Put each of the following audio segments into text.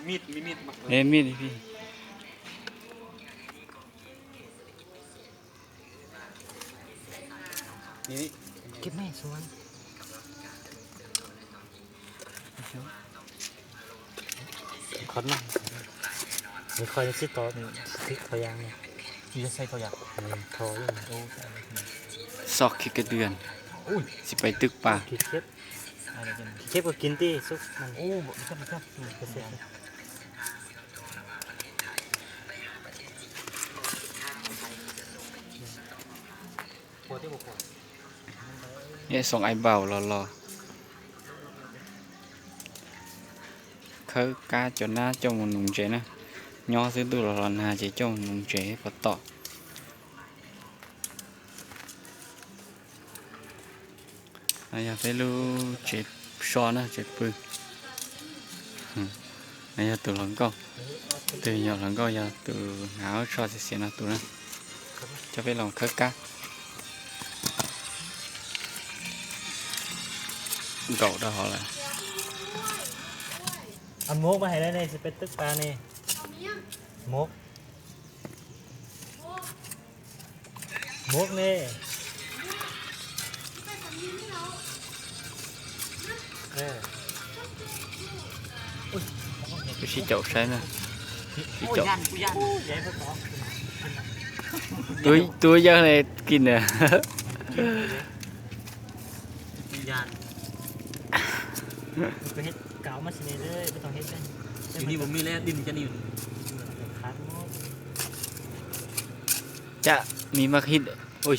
Ê, mid li phi. Ê, mid li phi. Qhov no, nws qhov nws tsis tau, nws tsis tau yam no. Xoj khi kab dươn, xi pais twb pa. Chép qua kín ti xúc. Yog xoom ais npaum los los khawb kab cov nab coj mus nuv ntses na. Nyob xwb ntuj los los nag ces coj mus nuv ntses puas tom. No yog peb lub tsev so na, tsev pw. No yog tus hluas nkauj, tus me nyuam hluas nkauj yog tus hnav lub tsho xiav xiav no tus na. Coj peb los khawb kab. Nkaum rau hauv lawm. Mov mas hais lawm ne, tsis peb twb pa ne. Mov. Mov ne. Sib caum saib na. Sib caum. Tus yawg ne kis na. Cam, mi maj hit. Ua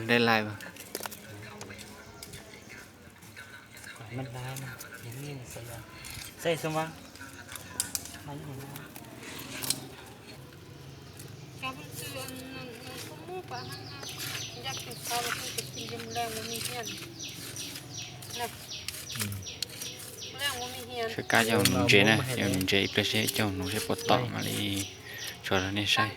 dai lai mas. Saib kab coj mus nuv ntses na, coj mus nuv ntses ib pliag seb coj mus nuv seb puas tom mam li tso rau nej saib.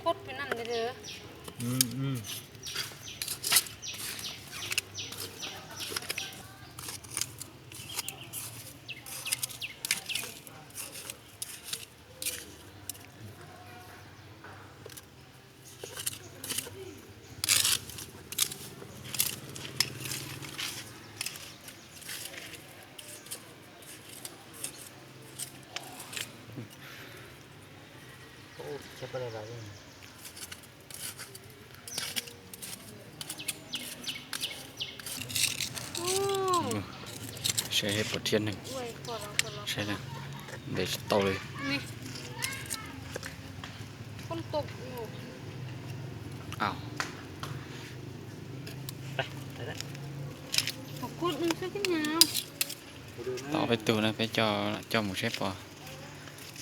Saib puas thiab neeg. Saib na, ntes tsis tau li. Tom peb tug na, peb coj mus seb puas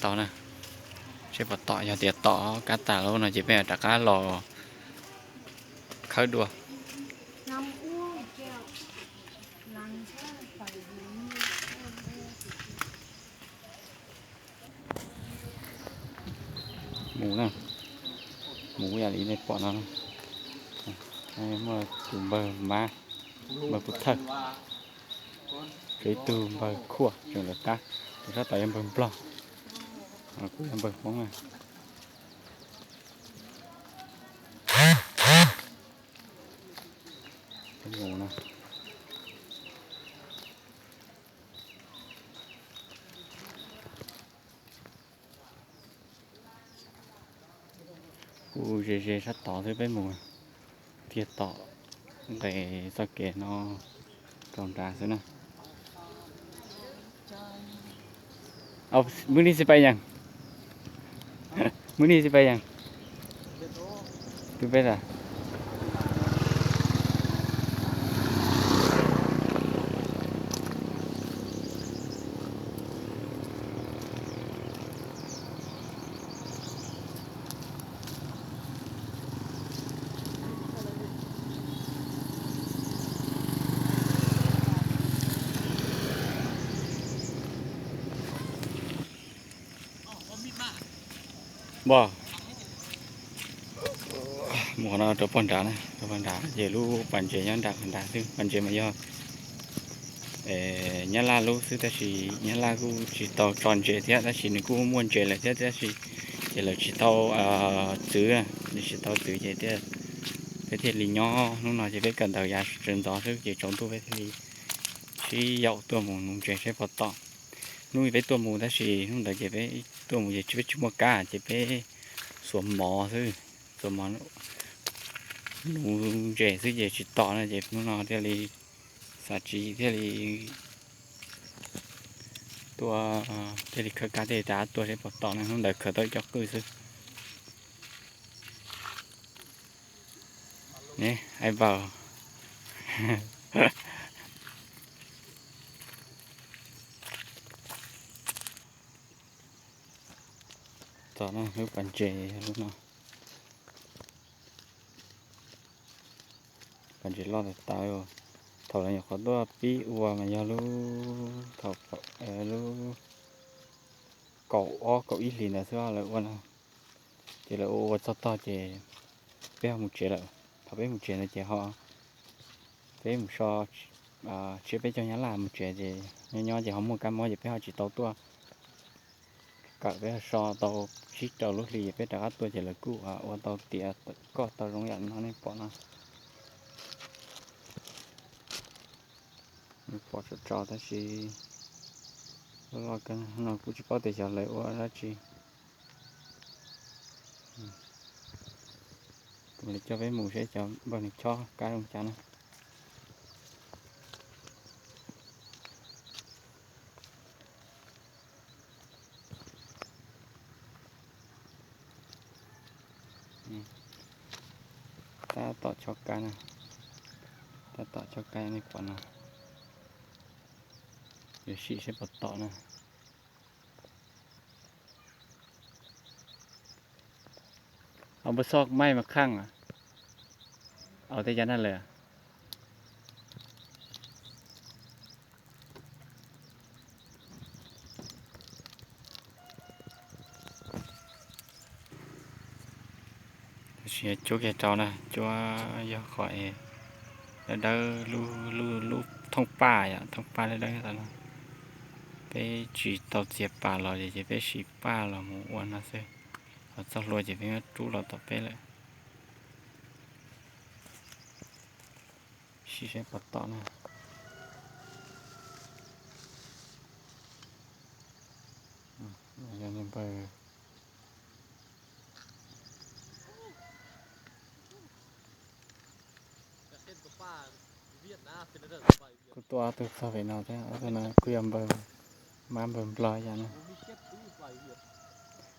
tau na. Seb puas tom, yog tias tom kab tas lawm no ces peb rov qab los khawb dua. Mus na, mus yam li nej pom no. Muaj tus npawg mab, npawg pub thawj, tshuav ib tug npawg khuaj tseem lawv qab, tus sab tod yog npawg nplog, kuv yog npawg hmoob na. Mus na. Kuj ze ze sab tod xwb, peb mus tiag tom nqes txoj kev no rau nrad xwb na. Mws ni xi pais yees, mws ni xi pais yees, tus peb tas. Npog, Mus qhov no rau pog nrad na, rau pog nrad ces lub pas ntses nyob nram qhov nrad xwb. Pas ntses mas yog Nyab Laj lub xwb, tab sis Nyab Laj kuj tsis tau tso ntses thiab, tab sis nws kuj muaj ntses lawm thiab, tab sis ces lawv tsis tau txwv, lawv tsis tau txwv ces peb thiaj li nyob hnub no ces peb kawm ntawv yav sawv ntxov xwb ces tsaus ntuj peb thiaj li sib yaum tuaj mus nuv ntses seb puas tom. Hnub peb tuaj mus tab sis hnub ntawd ces peb tuaj mus ces peb tsis muaj kab ces peb xuas mov xwb, xuas mov nuv ntses xwb ces tsis tom no ces hnub no thiaj li xav tsis thiaj li tuaj, thiaj li khawb kab thiaj li rov qab tuaj seb puas tom no, hnub ntawd khawb tau ib co qwj xwb. Ne, ai npaws. Txog no lub pas ntses yog lub no. Pas ntses loj tas tas. Thaum lawv nyuam qhuav tuaj pib ua mas yog lub, thaum lub kaum ob kaum ib hlis ntawd xwb lawv ua no. Ces lawv ua ua txog tog ces peb ho mus tsev lawm. Thaum peb mus tsev ntawd ces ho peb mus so tshiab peb caug Nyab Laj mus tsev ces nyob nyob ces ho muaj kab mob ces peb ho tsis tau tuaj kawm, peb ho so tau tsib rau lub hli ces peb rov qab tuaj ces lawv kuj ua tau tiav kom tau zoo yam no nej pom no. Pom tso tso tab sis loj loj kawg no kuj tsis paub tias xyov lawv ua dab tsi. Kuv li coj peb mus seb cov npawg nws chob kab zoo cas na. Tab tom chob kab na, tab tom chob kab nej pom no. Yuav sim seb puas tom na. Au npawg Xoj maij mas khaaj, au tej cov nag lawm. Tab sis cuab kiag rau na, cuab yog qhov es dawb dawb, lub thooj paj yom, thooj paj dawb dawb tas no. Peb tsis tau txiav pas los ces peb siv paj los mus ua no xwb. Ho txoj hlua ces peb muab rub los tom peb lawm. Sim seb puas tom na. Yog npawg kuj tuaj ob tug txog pem no thiab, ob tug no kuj yog npawg mab npawg nplog yam no.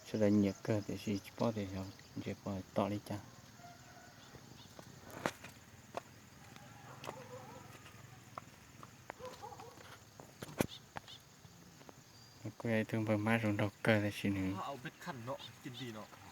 Sawv daws nyiam kawg tiam sis tsis paub tias xyov ntses puas tom li cas. Kuj yog ib tug npawg mab zoo nraug kawg tab sis nws